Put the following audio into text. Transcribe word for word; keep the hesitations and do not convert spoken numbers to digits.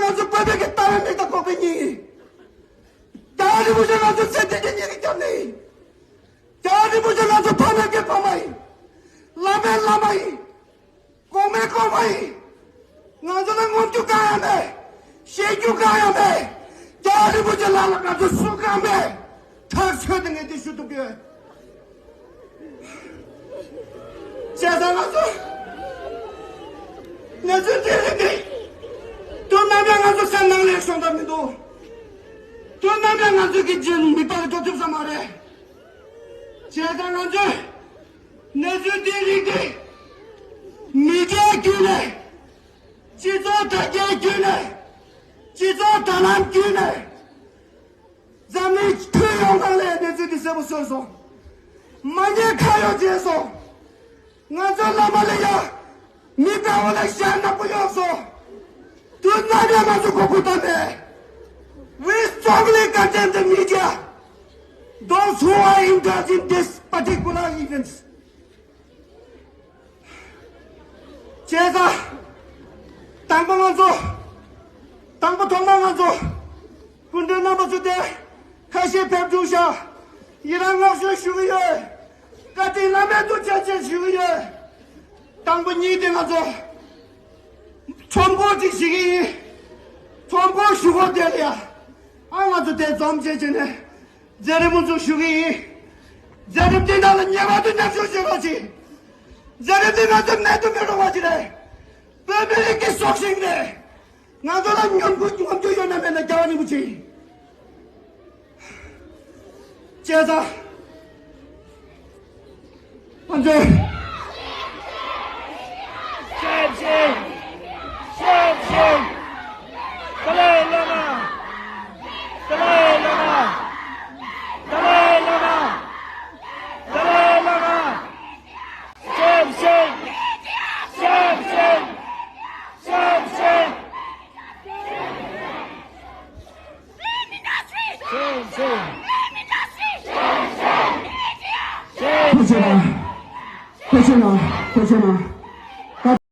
ང་ཚོ་བོད་པའི་གི་ལྟ་བའི་མིག་དང་ལྐོག་པའི་སྙིང་ཡིན། རྒྱལ་བ་རིན་པོ་ཆེ་ང་ཚོ་ཚེ་འདི་གི་སྙིང་གི་རྒྱབ་ནས་ཡིན། རྒྱལ་བ་རིན་པོ་ཆེ་ང་ཚོ་ཕ་མའི་གི་ཕ་མ་ཡིན། བླ་མའི་བླ་མ་ཡིན། གོང་མའི་གོང་མ་ཡིན། ང་ཚོ་ལ་ངོམ་རྒྱུ་གང་ཡང་མེད། བཤད་རྒྱུ་གང་ཡང་མེད། རྒྱལ་བ་རིན་པོ་ཆེ་ལགས་ལ་ང་ཚོ་སུ་གང་མེད། ཐག་ཆོད་དེ་ངས་འདི་ཞུ་ཐུབ་ཀྱི་ཡོད། བྱས་ཙང་ང་ཚོ་གནས་ཚུལ་འདི་རིགས་འདི་དུས་ནམ་ཡང་ང་ཚོ་སེམས་ནང་ལ་ཤོང་ཐབས་མི་འདུག་དུས་ནམ་ཡང་ང་ཚོ་གི་རྗེས་མི་པ་གི་འགྲོ་ཐུབ་ས་མ་རེད། བྱས་ཙང་ང་ཚོས་གནས་ཚུལ་འདི་རིགས་འདི་མི་སྒེར་བརྒྱུད་ནས། སྤྱི་ཚོགས་དྲ་རྒྱའི་བརྒྱུད་ནས། སྤྱི་ཚོགས་དྲ་ལམ་བརྒྱུད་ནས། འཛམ་གླིང་ཁྱོན་ཡོངས་ནང་ལ་གནས་ཚུལ་འདི་གསལ་པོ་བཟོས་སོང་། མ་ཉེས་ཁ་གཡོགས་བྱས་སོང་། ང་ཚོ་བླ་མ་ལ་ཡ་མི་དགའ་བོ་ལ་ཞྭ་ནག་པོ་གཡོགས་སོང་། དུས་ནམ་ཡང་ང་ཚོ་མགོ་སྐོར་བཏང་མེད། We strongly condemn the media, those who are indulging this particular events. བྱས་ཙང་། དང་པོ་ང་ཚོ། དང་པོ་ཐོག་མར་ང་ཚོ། སྐུ་མགྲོན་རྣམ་པ་ཚོ་དེ། ཁ་ཤས་ཕེབས་འདུག་ཤག་ཡི་རང་བསྔགས་བརྗོད་ཞུ་གི་ཡོད། བཀའ་དྲིན་བླ་མེད་དུ་བྱ་ཆེད་ཞུ་གི་ཡོད། དང་པོ་གཉིས་དེ་ང་ཚོ། ཁྲོམ་སྐོར་ཅིག་བྱེད་ཀྱི་ཡིན། ཁྲོམ་སྐོར་ཞུ་སྐོར་དེ་ལ་ཡ། ཨ་ང་ཚོ་དེ་འཛོམས་བྱས་བྱས་ནས། མཛད་རིམ་མང་ཚོགས་ཞུ་གི་ཡིན། མཛད་རིམ་འདི་ནང་ལ་ངེས་པར་དུ་མཉམ་ཞུགས་བྱེད་རོགས་གྱིས། མཛད་རིམ་འདི་ང་ཚོ་མེད་དུ་མི་རུང་བ་ཞིག་རེད། བོད་མི་རིགས་ཀྱི་སྲོག་ཤིང་རེད། ང་ཚོ་ལ་ཉམས་རྒུད་ངོམ་རྒྱུ་ཡོད་ན་མེད་ན་རྒྱལ་བ་རིན་པོ་ཆེ་ཡིན། བྱས་ཙང་། ང་ཚོས། བྱས་ཙང་། བྱས་ཙང་། ཏཱ་ལའི་བླ་མ། ཏཱ་ལའི་བླ་མ། ཏཱ་ལའི་བླ་མ། ཏཱ་ལའི་བླ་མ། བྱས་ཙང་། བྱས་ཙང་། བྱས་ཙང་། བྱས་ཙང་། བྱས་ཙང་། བྱས་ཙང་། བྱས་ཙང་། བྱས་ཙང་། བྱས་ཙང་། བྱས་ཙང་།